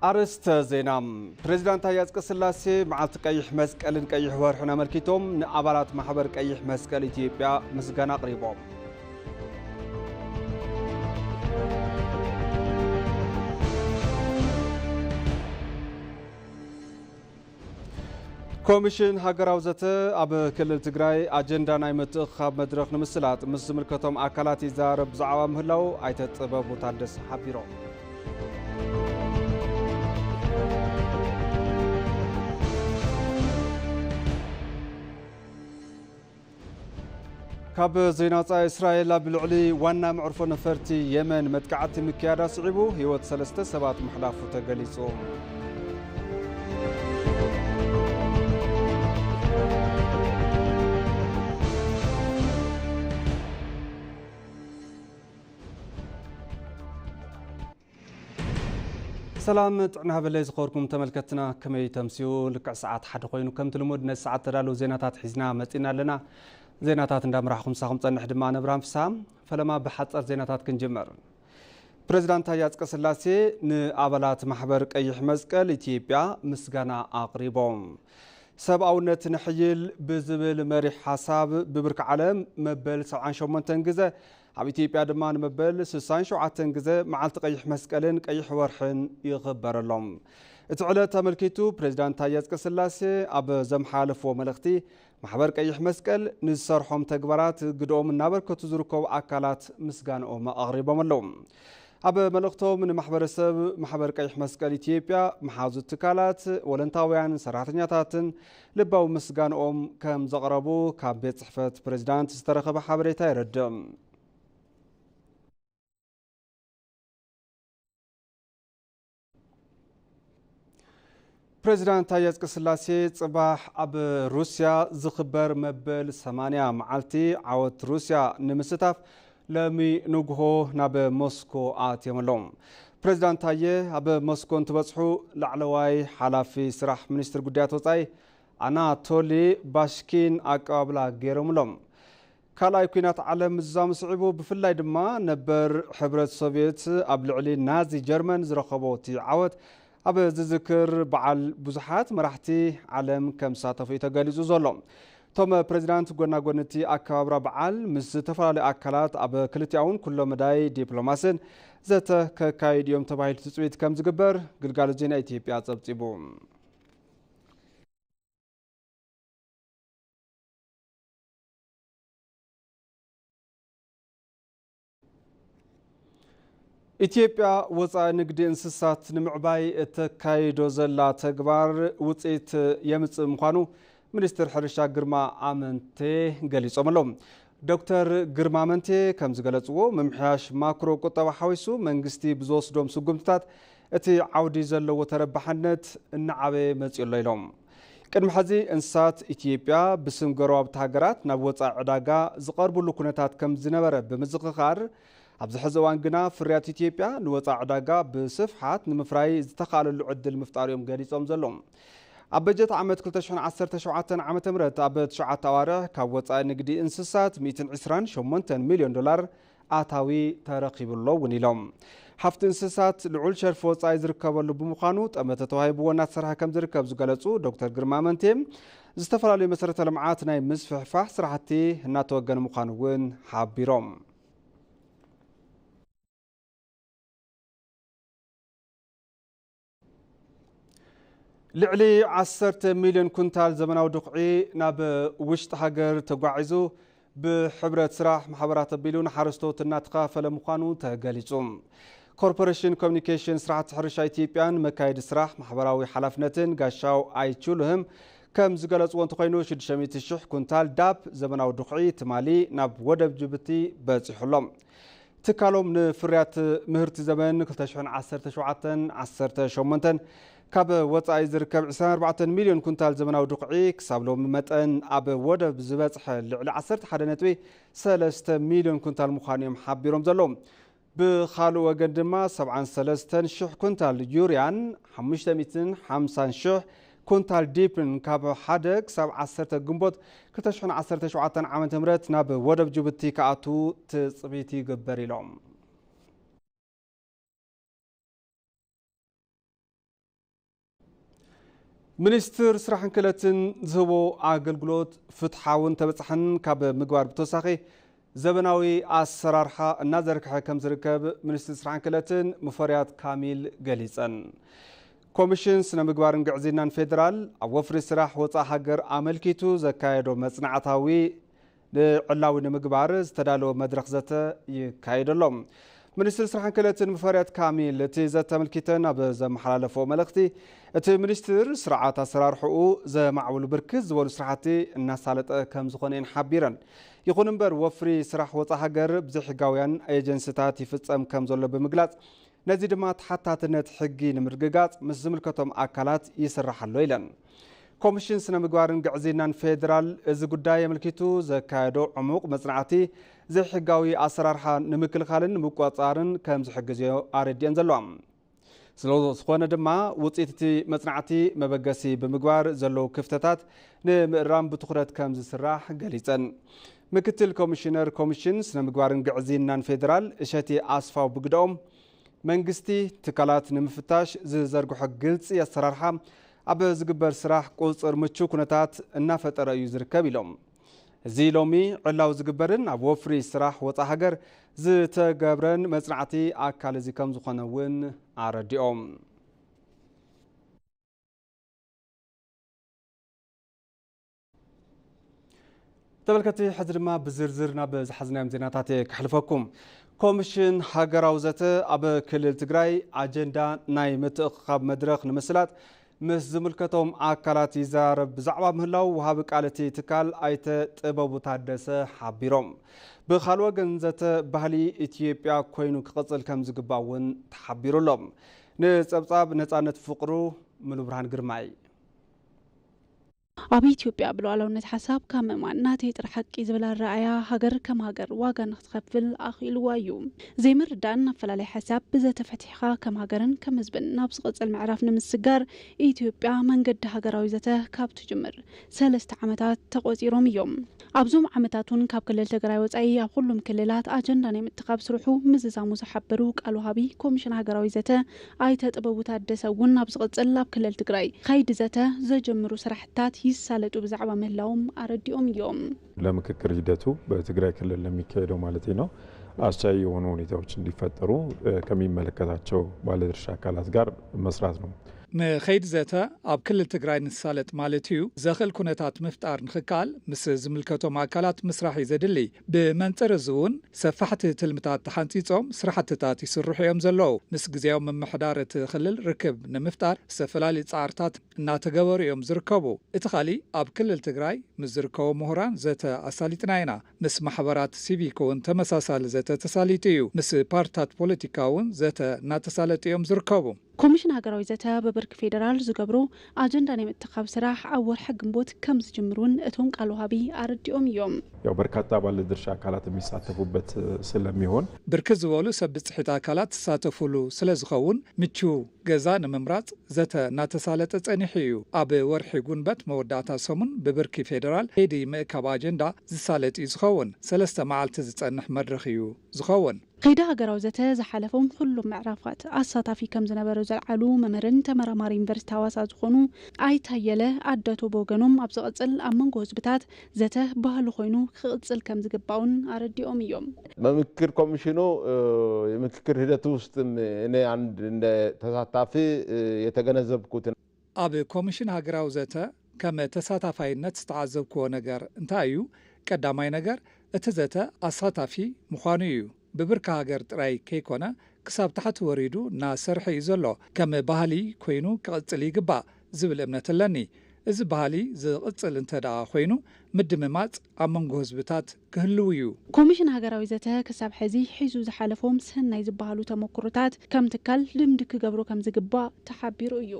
ኣርእስተ ዜና። ፕሬዚዳንት ታዬ ኣጽቀስላሴ መዓልቲ ቀይሕ መስቀልን ቀይሕ ወርሕን ኣመልኪቶም ንኣባላት ማሕበር ቀይሕ መስቀል ኢትዮጵያ ምስጋና ኣቕሪቦም። ኮሚሽን ሃገራዊ ዘተ ኣብ ክልል ትግራይ ኣጀንዳ ናይ ምትእኽኻብ መድረኽ ንምስላጥ ምስ ዝምልከቶም ኣካላት ይዛረብ ብዛዕባ ምህላው ኣይተ ጥበቡ ታደሰ ሓቢሮም። ካብ ዜና ወጻኢ፣ እስራኤል ኣብ ልዕሊ ዋና መዕርፎ ነፈርቲ የመን መጥቃዕቲ ምክያዳ ስዒቡ ህይወት ሰለስተ ሰባት ምሕላፉ ተገሊጹ። ሰላም ጥዕና ሃበለይ ዝኸበርኩም ተመልከትና፣ ከመይ ተምስዩ? ልክዕ ሰዓት ሓደ ኮይኑ ከምቲ ልሙድ ነዚ ሰዓት ተዳለዉ ዜናታት ሒዝና መጺና ኣለና። ዜናታት እንዳምራሕኹም ምሳኹም ጸንሕ ድማ ነብርሃም ፍስሃ። ፈለማ ብሓጸር ዜናታት ክንጅምር። ፕሬዚዳንት ታዬ ኣጽቀስላሴ ንኣባላት ማሕበር ቀይሕ መስቀል ኢትዮጵያ ምስጋና ኣቕሪቦም። ሰብኣውነት ነሕይል ብዝብል መሪሕ ሓሳብ ብብርኪ ዓለም መበል ሰብዓን ሸሞንተን ግዘ፣ ኣብ ኢትዮጵያ ድማ ንመበል ስሳን ሸውዓተን ግዘ መዓልቲ ቀይሕ መስቀልን ቀይሕ ወርሕን ይኽበረሎም። እቲ ዕለት ኣመልኪቱ ፕሬዚዳንት ታዬ ኣጽቀስላሴ ኣብ ዘምሓለፍዎ መልእኽቲ፣ ማሕበር ቀይሕ መስቀል ንዝሰርሖም ተግባራት ግድኦም እናበርከቱ ዝርከቡ ኣካላት ምስጋንኦም ኣቕሪቦም ኣለዉ። ኣብ መልእኽቶም ንማሕበረሰብ ማሕበር ቀይሕ መስቀል ኢትዮጵያ፣ መሓዙት ትካላት፣ ወለንታውያን ሰራሕተኛታትን ልባዊ ምስጋንኦም ከም ዘቕረቡ ካብ ቤት ጽሕፈት ፕሬዚዳንት ዝተረኸበ ሓበሬታ የረድእ። ፕሬዚዳንት ታዬ ኣጽቀስላሴ ጽባሕ ኣብ ሩስያ ዝኽበር መበል ሰማንያ መዓልቲ ዓወት ሩስያ ንምስታፍ ሎሚ ንግሆ ናብ ሞስኮ ኣትዮም ኣለዉ። ፕሬዚዳንት ታዬ ኣብ ሞስኮ እንትበጽሑ ላዕለዋይ ሓላፊ ስራሕ ሚኒስትሪ ጉዳያት ወጻኢ ኣናቶሊ ባሽኪን ኣቀባብላ ገይሮምሎም። ካልኣይ ኲናት ዓለም ምዝዛሙ ስዒቡ፣ ብፍላይ ድማ ነበር ሕብረት ሶቭየት ኣብ ልዕሊ ናዚ ጀርመን ዝረኸቦ እቲ ዓወት ኣብ ዝዝክር በዓል ብዙሓት መራሕቲ ዓለም ከም ዝሳተፉ እዩ ተገሊጹ ዘሎ። እቶም ፕሬዚዳንት ጎና ጎኒ እቲ ኣከባብራ በዓል ምስ ዝተፈላለዩ ኣካላት ኣብ ክልቲኣውን ኩሎ መዳይ ዲፕሎማስን ዘተ ከካይዱ እዮም ተባሂሉ ትጽቢት ከም ዝግበር ግልጋሎት ዜና ኢትዮጵያ ጸብጺቡ። ኢትዮጵያ ወፃኢ ንግዲ እንስሳት ንምዕባይ እተካይዶ ዘላ ተግባር ውፅኢት የምፅእ ምዃኑ ሚኒስትር ሕርሻ ግርማ ኣመንቴ ገሊፆም ኣለዉ። ዶክተር ግርማ ኣመንቴ ከም ዝገለፅዎ፣ ምምሕያሽ ማክሮ ቁጠባ ሓዊሱ መንግስቲ ብዝወስዶም ስጉምትታት እቲ ዓውዲ ዘለዎ ተረባሕነት እናዓበየ መፂኡ ኣሎ ኢሎም። ቅድሚ ሕዚ እንስሳት ኢትዮጵያ ብስም ጎረባብቲ ሃገራት ናብ ወፃኢ ዕዳጋ ዝቐርብሉ ኩነታት ከም ዝነበረ ብምዝኽኻር፣ ኣብዚ ሕዚ እዋን ግና ፍርያት ኢትዮጵያ ንወፃኢ ዕዳጋ ብስፍሓት ንምፍራይ ዝተኻእለሉ ዕድል ምፍጣሩ እዮም ገሊፆም ዘለዉ። ኣብ በጀት ዓመት ክልተ ሽሕን ዓሰርተ ሸውዓተን ዓመተ ምህረት ኣብ ትሽዓተ ኣዋርሕ ካብ ወፃኢ ንግዲ እንስሳት ሚእትን ዕስራን ሸሞንተን ሚልዮን ዶላር ኣታዊ ተረኺቡ ኣሎ እውን ኢሎም። ሃፍቲ እንስሳት ልዑል ሸርፊ ወፃኢ ዝርከበሉ ብምዃኑ ጠመተ ተዋሂብዎ እናተሰርሐ ከም ዝርከብ ዝገለፁ ዶክተር ግርማ ኣመንቴ፣ ዝተፈላለዩ መሰረተ ልምዓት ናይ ምስፍሕፋሕ ስራሕቲ እናተወገነ ምዃኑ እውን ሓቢሮም። ልዕሊ ዓሰርተ ሚልዮን ኩንታል ዘመናዊ ድኹዒ ናብ ውሽጢ ሃገር ተጓዒዙ ብሕብረት ስራሕ ማሕበራት ኣቢሉ ንሓረስቶት እናተኸፋፈለ ምዃኑ ተገሊጹ። ኮርፖሬሽን ኮሚኒኬሽን ስራሕቲ ሕርሻ ኢትዮጵያን መካየዲ ስራሕ ማሕበራዊ ሓላፍነትን ጋሻው ኣይቹልህም ከም ዝገለጽዎ እንተኾይኑ፣ ሽዱሽተ ሚእቲ ሽሕ ኩንታል ዳፕ ዘመናዊ ድኹዒ ትማሊ ናብ ወደብ ጅቡቲ በጺሑ ኣሎ። ትካሎም ንፍርያት ምህርቲ ዘመን ክልተ ሽሕን ዓሰርተ ሸውዓተን ዓሰርተ ሸሞንተን ካብ ወጻኢ ዝርከብ ዕስራን ኣርባዕተን ሚልዮን ኩንታል ዘመናዊ ድኹዒ ክሳብ ሎሚ መጠን ኣብ ወደብ ዝበጽሐ ልዕሊ ዓሰርተ ሓደ ነጥቢ ሰለስተ ሚልዮን ኩንታል ምዃኑ እዮም ሓቢሮም ዘለዉ። ብኻልእ ወገን ድማ ሰብዓን ሰለስተን ሽሕ ኩንታል ዩርያን ሓሙሽተ ሚእትን ሓምሳን ሽሕ ኩንታል ዲፕን ካብ ሓደ ክሳብ ዓሰርተ ግንቦት ክልተ ሽሕን ዓሰርተ ሸውዓተን ዓመተ ምህረት ናብ ወደብ ጅቡቲ ክኣቱ ትጽቢት ይግበር ኢሎም። ሚኒስትር ስራሕን ክእለትን ዝህቦ ኣገልግሎት ፍትሓውን ተበጻሕን ካብ ምግባር ብተወሳኺ ዘበናዊ ኣሰራርሓ እናዘርግሐ ከም ዝርከብ ሚኒስትር ስራሕን ክእለትን ሙፈሪያት ካሚል ገሊጸን። ኮሚሽን ስነ ምግባርን ግዕዝይናን ፌዴራል ኣብ ወፍሪ ስራሕ ወፃእ ሃገር ኣመልኪቱ ዘካየዶ መጽናዕታዊ ንዕላዊ ንምግባር ዝተዳለወ መድረኽ ዘተ ይካየድ ኣሎ። ሚኒስትር ስራሕን ክእለትን ሙፈሪያት ካሚል እቲ ዘተ ኣመልኪተን ኣብ ዘመሓላለፎ መልእኽቲ፣ እቲ ሚኒስትር ስርዓት ኣሰራርሕኡ ዘማዕብሉ ብርክት ዝበሉ ስራሕቲ እናሳለጠ ከም ዝኾነ እየን ሓቢረን። ይኹን እምበር ወፍሪ ስራሕ ወፃእ ሃገር ብዘይሕጋውያን ኤጀንስታት ይፍጸም ከም ዘሎ ብምግላጽ፣ ነዚ ድማ ተሓታትነት ሕጊ ንምርግጋጽ ምስ ዝምልከቶም ኣካላት ይስራሕ ኣሎ ኢለን። ኮሚሽን ስነ ምግባርን ግዕዝይናን ፌዴራል እዚ ጉዳይ ኣመልኪቱ ዘካየዶ ዕሙቕ መጽናዕቲ ዘይሕጋዊ ኣሰራርሓ ንምክልኻልን ንምቁጽጻርን ከም ዝሕግዝዮ ኣረዲአን ዘለዋ። ስለ ዝኾነ ድማ ውፅኢት እቲ መጽናዕቲ መበገሲ ብምግባር ዘለዉ ክፍተታት ንምእራም ብትኹረት ከም ዝስራሕ ገሊጸን። ምክትል ኮሚሽነር ኮሚሽን ስነ ምግባርን ግዕዝይናን ፌዴራል እሸቴ ኣስፋው ብግደኦም፣ መንግስቲ ትካላት ንምፍታሽ ዝዘርግሖ ግልፂ ኣሰራርሓ ኣብ ዝግበር ስራሕ ቁፅፅር ምቹው ኩነታት እናፈጠረ እዩ ዝርከብ ኢሎም። እዚ ሎሚ ዕላዊ ዝግበርን ኣብ ወፍሪ ስራሕ ወፃእ ሃገር ዝተገብረን መፅናዕቲ ኣካል እዚ ከም ዝኾነ እውን ኣረዲኦም። ተመልከቲ፣ ሕዚ ድማ ብዝርዝር ናብ ዝሓዝናዮም ዜናታት እየ ከሕልፈኩም። ኮሚሽን ሃገራዊ ዘተ ኣብ ክልል ትግራይ ኣጀንዳ ናይ ምትእኽኻብ መድረኽ ንምስላጥ ምስ ዝምልከቶም ኣካላት ይዛረብ ብዛዕባ ምህላው ወሃቢ ቃል እቲ ትካል ኣይተ ጥበቡ ታደሰ ሓቢሮም። ብኻልእ ወገን ዘተ ባህሊ ኢትዮጵያ ኮይኑ ክቕፅል ከም ዝግባእ እውን ተሓቢሩ ኣሎ። ንፀብፃብ ነፃነት ፍቅሩ፣ ሙሉ ብርሃን ግርማይ። ኣብ ኢትዮጵያ ብሉዓላውነት ሓሳብ ካብ ምእማን ናተይ ጥራሕ ሓቂ ዝብል ኣረኣእያ ሃገር ከም ሃገር ዋጋ ንክትኸፍል ኣኽኢልዋ እዩ። ዘይምርዳእን ኣፈላላይ ሓሳብ ብዘተ ፈቲሕኻ ከም ሃገርን ከም ህዝብን ናብ ዝቕጽል ምዕራፍ ንምስጋር ኢትዮጵያ መንገዲ ሃገራዊ ዘተ ካብ ትጅምር ሰለስተ ዓመታት ተቖጺሮም እዮም። ኣብዞም ዓመታት እውን ካብ ክልል ትግራይ ወጻኢ ኣብ ኩሉም ክልላት ኣጀንዳ ናይ ምትኻብ ስርሑ ምዝዛሙ ዝሓበሩ ቃል ወሃቢ ኮሚሽን ሃገራዊ ዘተ ኣይተ ጥበቡ ታደሰ እውን ኣብ ዝቕጽል ኣብ ክልል ትግራይ ከይዲ ዘተ ዘጀምሩ ስራሕታት ይሳለጡ ብዛዕባ ምህላዎም ኣረዲኦም እዮም። ለምክክር ሂደቱ በትግራይ ክልል ለሚካሄደው ማለት ነው አስቻይ የሆኑ ሁኔታዎች እንዲፈጠሩ ከሚመለከታቸው ባለድርሻ አካላት ጋር መስራት ነው። ንኸይዲ ዘተ ኣብ ክልል ትግራይ ንሳለጥ ማለት እዩ ዘኽእል ኩነታት ምፍጣር ንኽከኣል ምስ ዝምልከቶም ኣካላት ምስራሕ እዩ ዘድሊ። ብመንፅር እዚ እውን ሰፋሕቲ ትልምታት ተሓንፂፆም ስራሕትታት ይስርሑ እዮም ዘለዉ። ምስ ግዜያዊ ምምሕዳር እቲ ክልል ርክብ ንምፍጣር ዝተፈላለዩ ፃዕርታት እናተገበሩ እዮም ዝርከቡ። እቲ ካሊእ ኣብ ክልል ትግራይ ምስ ዝርከቡ ምሁራን ዘተ ኣሳሊጥና ኢና። ምስ ማሕበራት ሲቪክ እውን ተመሳሳሊ ዘተ ተሳሊጡ እዩ። ምስ ፓርትታት ፖለቲካ እውን ዘተ እናተሳለጡ እዮም ዝርከቡ። ኮሚሽን ሃገራዊ ዘተ ብብርኪ ፌደራል ዝገብሮ ኣጀንዳ ናይ ምትኻብ ስራሕ ኣብ ወርሒ ግንቦት ከም ዝጅምር እውን እቶም ቃል ወሃቢ ኣረዲኦም እዮም። ያው በርካታ ባለድርሻ አካላት የሚሳተፉበት ስለሚሆን ብርክት ዝበሉ ሰብ ብፅሒት ኣካላት ዝሳተፉሉ ስለ ዝኸውን ምቹው ገዛ ንምምራፅ ዘተ እናተሳለጠ ፀኒሑ እዩ። ኣብ ወርሒ ጉንበት መወዳእታ ሰሙን ብብርኪ ፌደራል ከይዲ ምእካብ ኣጀንዳ ዝሳለጥ እዩ ዝኸውን። ሰለስተ መዓልቲ ዝፀንሕ መድረኽ እዩ ዝኸውን። ከይዲ ሃገራዊ ዘተ ዝሓለፎም ኩሉም ምዕራፋት ኣሳታፊ ከም ዝነበረ ዘልዓሉ መምህርን ተመራማሪ ዩኒቨርሲቲ ሃዋሳ ዝኾኑ ኣይተ ኣየለ ኣደቶ ብወገኖም ኣብ ዝቕፅል ኣብ መንጎ ህዝብታት ዘተ ባህሊ ኮይኑ ክቕፅል ከም ዝግባውን ኣረዲኦም እዮም። ምክክር ኮሚሽኑ የምክክር ሂደቱ ውስጥም እኔ አንድ እንደ ተሳታፊ የተገነዘብኩት ኣብ ኮሚሽን ሃገራዊ ዘተ ከም ተሳታፋይነት ዝተዓዘብክዎ ነገር እንታይ እዩ? ቀዳማይ ነገር እቲ ዘተ ኣሳታፊ ምዃኑ እዩ። ብብርኪ ሃገር ጥራይ ከይኮነ ክሳብ ታሕቲ ወሪዱ እናሰርሐ እዩ ዘሎ። ከም ባህሊ ኮይኑ ክቕፅል ይግባእ ዝብል እምነት ኣለኒ። እዚ ባህሊ ዝቕፅል እንተ ደኣ ኮይኑ ምድምማፅ ኣብ መንጎ ህዝብታት ክህልው እዩ። ኮሚሽን ሃገራዊ ዘተ ክሳብ ሕዚ ሒዙ ዝሓለፎም ሰናይ ዝበሃሉ ተመኩሮታት ከም ትካል ልምዲ ክገብሮ ከም ዝግባእ ተሓቢሩ እዩ።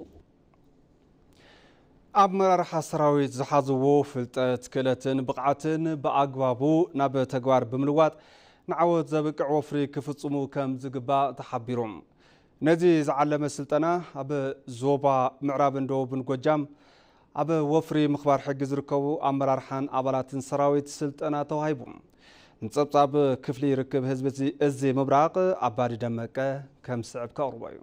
ኣመራርሓ ሰራዊት ዝሓዝዎ ፍልጠት፣ ክእለትን ብቕዓትን ብኣግባቡ ናብ ተግባር ብምልዋጥ ንዓወት ዘብቅዕ ወፍሪ ክፍጽሙ ከም ዝግባእ ተሓቢሩ። ነዚ ዝዓለመ ስልጠና ኣብ ዞባ ምዕራብን ደቡብን ጎጃም ኣብ ወፍሪ ምኽባር ሕጊ ዝርከቡ ኣመራርሓን ኣባላትን ሰራዊት ስልጠና ተዋሂቡ። ንጸብጻብ ክፍሊ ርክብ ህዝቢ እዚ ምብራቕ ኣባዲ ደመቀ ከም ዝስዕብ ከቕርቦ እዩ።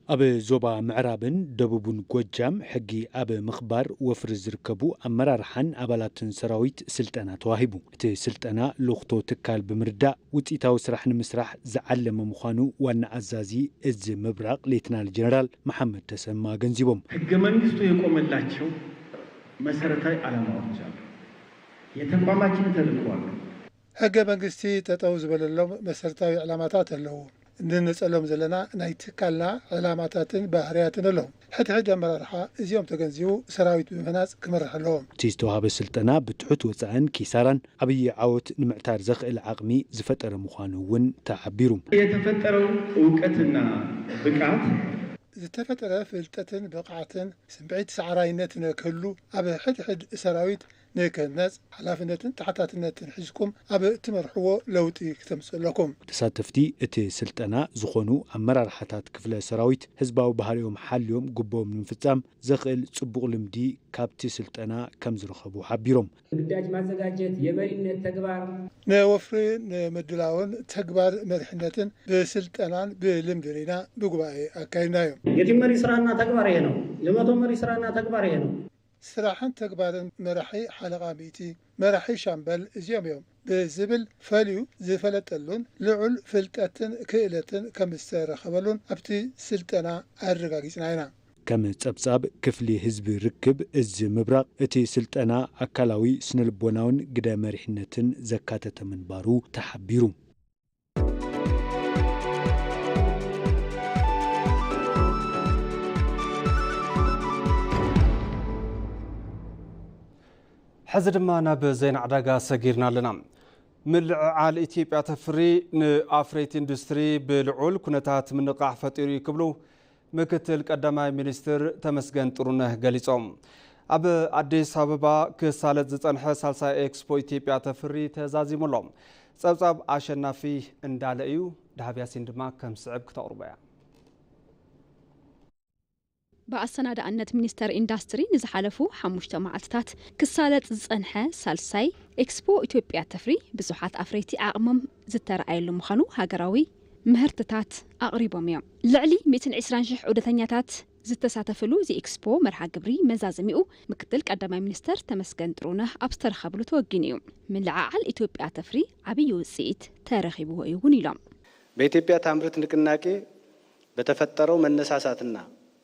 ኣብ ዞባ ምዕራብን ደቡብን ጎጃም ሕጊ ኣብ ምኽባር ወፍሪ ዝርከቡ ኣመራርሓን ኣባላትን ሰራዊት ስልጠና ተዋሂቡ። እቲ ስልጠና ሎኽቶ ትካል ብምርዳእ ውፅኢታዊ ስራሕ ንምስራሕ ዝዓለመ ምዃኑ ዋና ኣዛዚ እዚ ምብራቕ ሌትናል ጀነራል መሓመድ ተሰማ ኣገንዚቦም። ሕገ መንግስቱ የቆመላቸው መሰረታዊ ዓላማዎች አሉ። የተቋማችን ተልእኮ አሉ። ሕገ መንግስቲ ጠጠው ዝበለሎም መሰረታዊ ዕላማታት ኣለዉ። እንነጸሎም ዘለና ናይ ትካልና ዕላማታትን ባህርያትን ኣለዉ። ሕድሕድ ኣመራርሓ እዚኦም ተገንዚቡ ሰራዊት ብምህናጽ ክመርሕ ኣለዎም። እቲ ዝተዋህበ ስልጠና ብትሑት ወፃእን ኪሳራን ዓብዪ ዓወት ንምዕታር ዘኽእል ዓቕሚ ዝፈጠረ ምዃኑ እውን ተሓቢሩ። የተፈጠረው እውቀትና ብቃት ዝተፈጠረ ፍልጠትን ብቕዓትን ስምዒት ሰዓራይነት ንክህሉ ኣብ ሕድሕድ ሰራዊት ንክህነጽ ሓላፍነትን ተሓታትነትን ሒዝኩም ኣብ እትመርሕዎ ለውጢ ክተምጽእ ኣለኩም። ተሳተፍቲ እቲ ስልጠና ዝኾኑ ኣመራርሓታት ክፍለ ሰራዊት ህዝባዊ ባህሪኦም ሓልዮም ግቦም ንምፍጻም ዘኽእል ጽቡቕ ልምዲ ካብቲ ስልጠና ከም ዝረኸቡ ሓቢሮም። ግዳጅ ማዘጋጀት የመሪነት ተግባር ነወፍሪ ንምድላውን ተግባር መሪሕነትን ብስልጠናን ብልምድን ኢና ብጉባኤ ኣካይድናዮ። የቲም መሪ ስራና ተግባር ይሄ ነው። ልመቶ መሪ ስራና ተግባር ይሄ ነው። ስራሕን ተግባርን መራሒ ሓለቓ ሚእቲ፣ መራሒ ሻምበል እዚኦም እዮም ብዝብል ፈልዩ ዝፈለጠሉን ልዑል ፍልጠትን ክእለትን ከም ዝተረኸበሉን ኣብቲ ስልጠና ኣረጋጊጽና ኢና። ከም ጸብጻብ ክፍሊ ህዝቢ ርክብ እዚ ምብራቕ፣ እቲ ስልጠና ኣካላዊ፣ ስነልቦናውን ግደ መሪሕነትን ዘካተተ ምንባሩ ተሓቢሩ። ሕዚ ድማ ናብ ዜና ዕዳጋ ሰጊርና ኣለና። ምልዕዓል ኢትዮጵያ ተፍሪ ንኣፍረይቲ ኢንዱስትሪ ብልዑል ኩነታት ምንቕቓሕ ፈጢሩ እዩ ክብሉ ምክትል ቀዳማይ ሚኒስትር ተመስገን ጥሩነህ ገሊጾም። ኣብ ኣዲስ ኣበባ ክሳለጥ ዝጸንሐ ሳልሳይ ኤክስፖ ኢትዮጵያ ተፍሪ ተዛዚሙ ኣሎ። ጸብጻብ ኣሸናፊ እንዳለ እዩ። ደሃብ ያሲን ድማ ከም ዝስዕብ ክተቕርቦ እያ። ብኣሰናዳእነት ሚኒስተር ኢንዳስትሪ ንዝሓለፉ ሓሙሽተ መዓልትታት ክሳለጥ ዝጸንሐ ሳልሳይ ኤክስፖ ኢትዮጵያ ተፍሪ ብዙሓት ኣፍረይቲ ዓቕሞም ዝተረኣየሉ ምዃኑ ሃገራዊ ምህርትታት ኣቕሪቦም እዮም። ልዕሊ ሚእትን ዕስራን ሽሕ ዑደተኛታት ዝተሳተፍሉ እዚ ኤክስፖ መርሃ ግብሪ መዛዘሚኡ ምክትል ቀዳማይ ሚኒስተር ተመስገን ጥሩነህ ኣብ ዝተረኸብሉ ተወጊኑ እዩ። ምልዕዓል ኢትዮጵያ ተፍሪ ዓብዪ ውፅኢት ተረኺብዎ እዩ እውን ኢሎም። በኢትዮጵያ ታምርት ንቅናቄ በተፈጠረው መነሳሳትና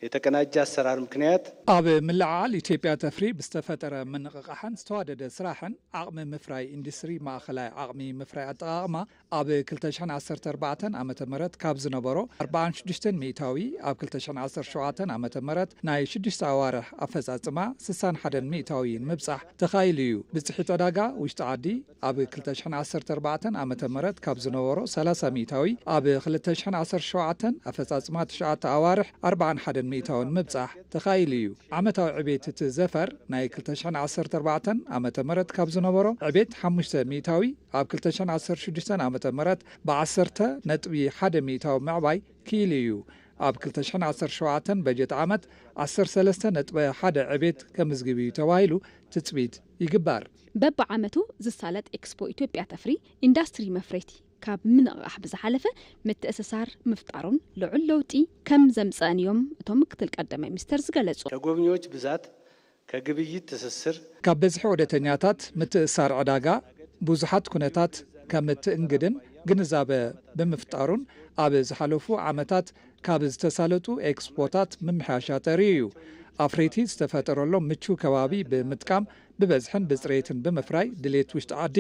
የተቀናጀ አሰራር ምክንያት፣ ኣብ ምልዕዓል ኢትዮጵያ ተፍሪ ብዝተፈጠረ ምንቕቓሕን ዝተዋደደ ስራሕን ዓቕሚ ምፍራይ ኢንዱስትሪ ማእኸላይ ዓቕሚ ምፍራይ ኣጠቓቕማ ኣብ ክልተ ሽሕን ዓሰርተ ኣርባዕተን ዓመተ ምህረት ካብ ዝነበሮ ኣርባዓን ሽዱሽተን ሚእታዊ ኣብ ክልተ ሽሕን ዓሰርተ ሸውዓተን ዓመተ ምህረት ናይ ሽዱሽተ ኣዋርሕ ኣፈፃፅማ ስሳን ሓደን ሚእታዊ ንምብፃሕ ተኻኢሉ እዩ። ብፅሒት ዕዳጋ ውሽጢ ዓዲ ኣብ ክልተ ሽሕን ዓሰርተ ኣርባዕተን ዓመተ ምህረት ካብ ዝነበሮ ሰላሳ ሚእታዊ ኣብ ክልተ ሽሕን ዓሰርተ ሸውዓተን ኣፈፃፅማ ትሽዓተ ኣዋርሕ ኣርባዓን ሓደን ሚእታዊ ንምብፃሕ ተኻኢሉ እዩ። ዓመታዊ ዕቤት እቲ ዘፈር ናይ ክልተ ሽሕን ዓሰርተ ኣርባዕተን ዓመተ ምህረት ካብ ዝነበሮ ዕቤት ሓሙሽተ ሚእታዊ ኣብ ክልተ ሽሕን ዓሰርተ ሽዱሽተን ዓመተ ምህረት ብዓሰርተ ነጥቢ ሓደ ሚእታዊ ምዕባይ ክኢሉ እዩ። ኣብ ክልተ ሽሕን ዓሰርተ ሸውዓተን በጀት ዓመት ዓሰርተ ሰለስተ ነጥቢ ሓደ ዕቤት ከምዝግብ እዩ ተባሂሉ ትፅቢት ይግበር። በብዓመቱ ዝሳለጥ ኤክስፖ ኢትዮጵያ ተፍሪ ኢንዳስትሪ መፍረይቲ ካብ ምንቕቓሕ ብዝሓለፈ ምትእስሳር ምፍጣሩን ልዑል ለውጢ ከም ዘምፀአን እዮም እቶም ምክትል ቀዳማይ ሚኒስተር ዝገለፁ። ተጎብኚዎች ብዛት ከግብይት ትስስር ካብ በዝሒ ዑደተኛታት ምትእስሳር ዕዳጋ ብዙሓት ኩነታት ከም እትእንግድን ግንዛበ ብምፍጣሩን ኣብ ዝሓለፉ ዓመታት ካብ ዝተሳለጡ ኤክስፖታት ምምሕያሻ ጠርዩ እዩ። ኣፍረይቲ ዝተፈጠረሎም ምቹው ከባቢ ብምጥቃም ብበዝሕን ብፅሬትን ብምፍራይ ድሌት ውሽጢ ዓዲ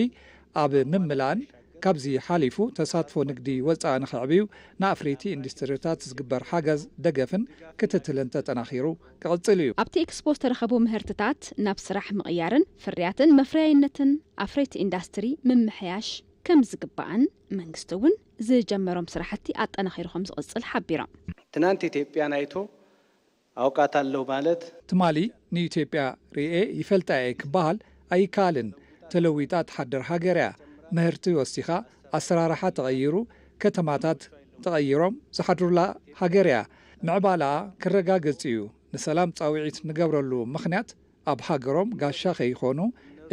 ኣብ ምምላእን ካብዚ ሓሊፉ ተሳትፎ ንግዲ ወፃኢ ንኽዕብዩ ንኣፍረይቲ ኢንዱስትሪታት ዝግበር ሓገዝ፣ ደገፍን ክትትልን ተጠናኺሩ ክቕፅል እዩ። ኣብቲ ኤክስፖ ዝተረኸቡ ምህርትታት ናብ ስራሕ ምቕያርን ፍርያትን መፍረያይነትን ኣፍረይቲ ኢንዳስትሪ ምምሕያሽ ከም ዝግባእን መንግስቲ እውን ዝጀመሮም ስራሕቲ ኣጠናኺሩ ከም ዝቕፅል ሓቢሮም። ትናንት ኢትዮጵያን ኣይቶ ኣውቃታለሁ ማለት ትማሊ ንኢትዮጵያ ርእየ ይፈልጣ እየ ክበሃል ኣይከኣልን። ተለዊጣ ትሓድር ሃገር እያ። ምህርቲ ወሲኻ ኣሰራርሓ ተቐይሩ ከተማታት ተቐይሮም ዝሓድሩላ ሃገር እያ። ምዕባለኣ ክረጋገጽ እዩ። ንሰላም ጻውዒት ንገብረሉ ምኽንያት ኣብ ሃገሮም ጋሻ ከይኾኑ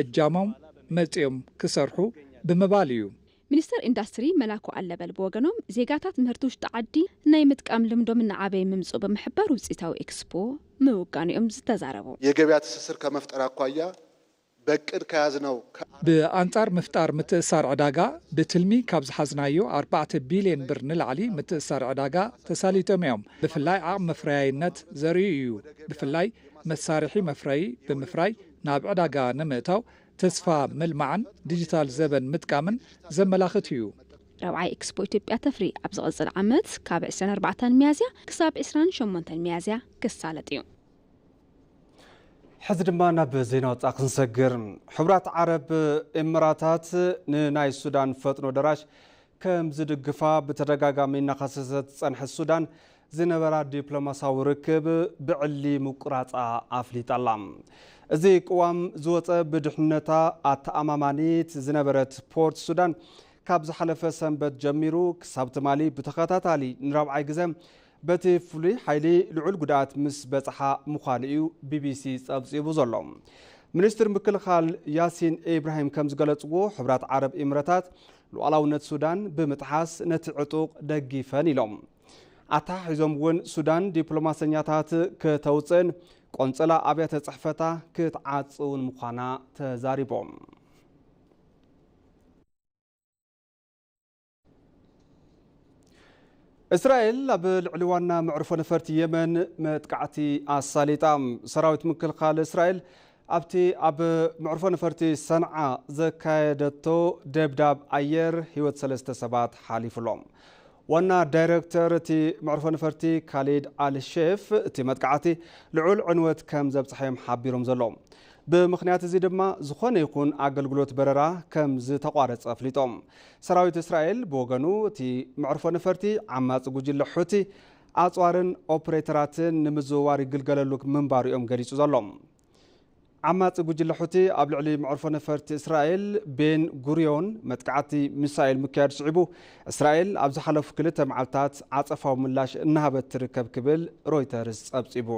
እጃሞም መጺኦም ክሰርሑ ብምባል እዩ። ሚኒስተር ኢንዳስትሪ መላኩ ኣለበል ብወገኖም፣ ዜጋታት ምህርቲ ውሽጢ ዓዲ ናይ ምጥቃም ልምዶም እናዓበየ ምምፅኡ ብምሕባር፣ ውፅኢታዊ ኤክስፖ ምውጋኑ እዮም ዝተዛረቡ። የገበያ ትስስር ከመፍጠር አኳያ በቅድ ከያዝነው ከ- ብኣንጻር ምፍጣር ምትእሳር ዕዳጋ፣ ብትልሚ ካብ ዝሓዝናዮ ኣርባዕተ ቢልዮን ብር ንላዕሊ ምትእሳር ዕዳጋ ተሳሊጦም እዮም። ብፍላይ ዓቕሚ መፍረያይነት ዘርእዩ እዩ። ብፍላይ መሳርሒ መፍረዪ ብምፍራይ ናብ ዕዳጋ ንምእታው ተስፋ ምልማዕን ዲጂታል ዘበን ምጥቃምን ዘመላኽት እዩ። ራብዓይ ኤክስፖ ኢትዮጵያ ተፍሪ ኣብ ዝቕጽል ዓመት ካብ ዕስራን ኣርባዕተን ሚያዝያ ክሳብ ዕስራን ሸሞንተን ሚያዝያ ክሳለጥ እዩ። ሕዚ ድማ ናብ ዜና ወፃኢ ክንሰግር። ሕቡራት ዓረብ ኤምራታት ንናይ ሱዳን ፈጥኖ ደራሽ ከም ዝድግፋ ብተደጋጋሚ እናኸሰሰት ዝፀንሐት ሱዳን ዝነበራ ዲፕሎማሳዊ ርክብ ብዕሊ ምቁራፃ ኣፍሊጣ ኣላ። እዚ ቅዋም ዝወፀ ብድሕነታ ኣተኣማማኒት ዝነበረት ፖርት ሱዳን ካብ ዝሓለፈ ሰንበት ጀሚሩ ክሳብ ትማሊ ብተኸታታሊ ንራብዓይ ግዘ በቲ ፍሉይ ሓይሊ ልዑል ጉድኣት ምስ በፅሓ ምዃኑ እዩ ቢቢሲ ፀብፂቡ ዘሎ። ሚኒስትር ምክልኻል ያሲን ኢብራሂም ከም ዝገለፅዎ፣ ሕብራት ዓረብ ኢምረታት ሉዓላውነት ሱዳን ብምጥሓስ ነቲ ዕጡቕ ደጊፈን ኢሎም። ኣተሓሒዞም እውን ሱዳን ዲፕሎማሰኛታት ከተውፅእን ቆንፅላ ኣብያተ ፅሕፈታ ክትዓፅውን ምዃና ተዛሪቦም። እስራኤል ኣብ ልዕሊ ዋና መዕርፎ ነፈርቲ የመን መጥቃዕቲ ኣሳሊጣ። ሰራዊት ምክልኻል እስራኤል ኣብቲ ኣብ መዕርፎ ነፈርቲ ሰንዓ ዘካየደቶ ደብዳብ ኣየር ህይወት ሰለስተ ሰባት ሓሊፉሎም። ዋና ዳይረክተር እቲ መዕርፎ ነፈርቲ ካሊድ ኣል ሼፍ እቲ መጥቃዕቲ ልዑል ዕንወት ከም ዘብፅሐ እዮም ሓቢሮም ዘለዉ። ብምኽንያት እዚ ድማ ዝኾነ ይኹን ኣገልግሎት በረራ ከም ዝተቋረፀ ኣፍሊጦም። ሰራዊት እስራኤል ብወገኑ እቲ መዕርፎ ነፈርቲ ዓማፂ ጉጅለ ሑቲ ኣፅዋርን ኦፕሬተራትን ንምዝውዋር ይግልገለሉ ምንባሩ እዮም ገሊፁ ዘሎ። ዓማፂ ጉጅለ ሑቲ ኣብ ልዕሊ መዕርፎ ነፈርቲ እስራኤል ቤን ጉሪዮን መጥቃዕቲ ሚሳኤል ምክያድ ስዒቡ እስራኤል ኣብ ዝሓለፉ ክልተ መዓልታት ዓፀፋዊ ምላሽ እናሃበት ትርከብ ክብል ሮይተርስ ፀብፂቡ።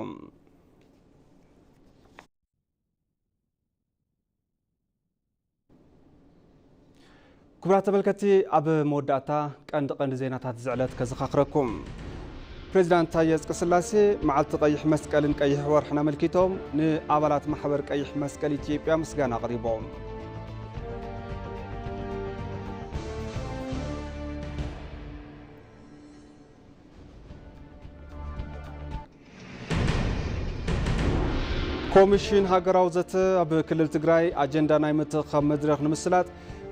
ክቡራት ተመልከትቲ፣ ኣብ መወዳእታ ቀንዲ ቀንዲ ዜናታት እዚ ዕለት ከዘኻኽረኩም። ፕሬዚዳንት ታየ ኣጽቀስላሴ መዓልቲ ቀይሕ መስቀልን ቀይሕ ወርሕን ኣመልኪቶም ንኣባላት ማሕበር ቀይሕ መስቀል ኢትዮጵያ ምስጋና ኣቕሪቦም። ኮሚሽን ሃገራዊ ዘተ ኣብ ክልል ትግራይ ኣጀንዳ ናይ ምትእኽኻብ መድረኽ ንምስላጥ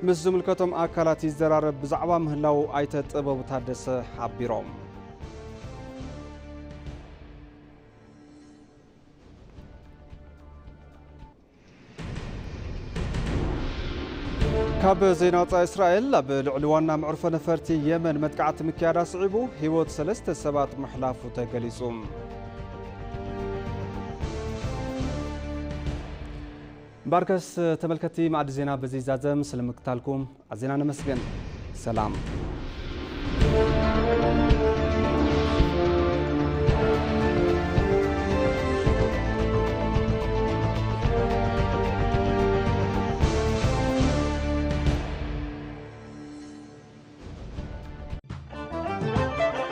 ምስ ዝምልከቶም ኣካላት ይዘራረብ ብዛዕባ ምህላዉ ኣይተ ጥበቡ ታደሰ ሓቢሮም። ካብ ዜና ወፃኢ፣ እስራኤል ኣብ ልዕሊ ዋና መዕርፎ ነፈርቲ የመን መጥቃዕቲ ምክያዳ ስዒቡ ህይወት ሰለስተ ሰባት ምሕላፉ ተገሊፁ። እምበኣርከስ ተመልከትቲ፣ ማዕዲ ዜና በዚ ይዛዘም። ስለምክታልኩም ኣዜና ነመስግን። ሰላም።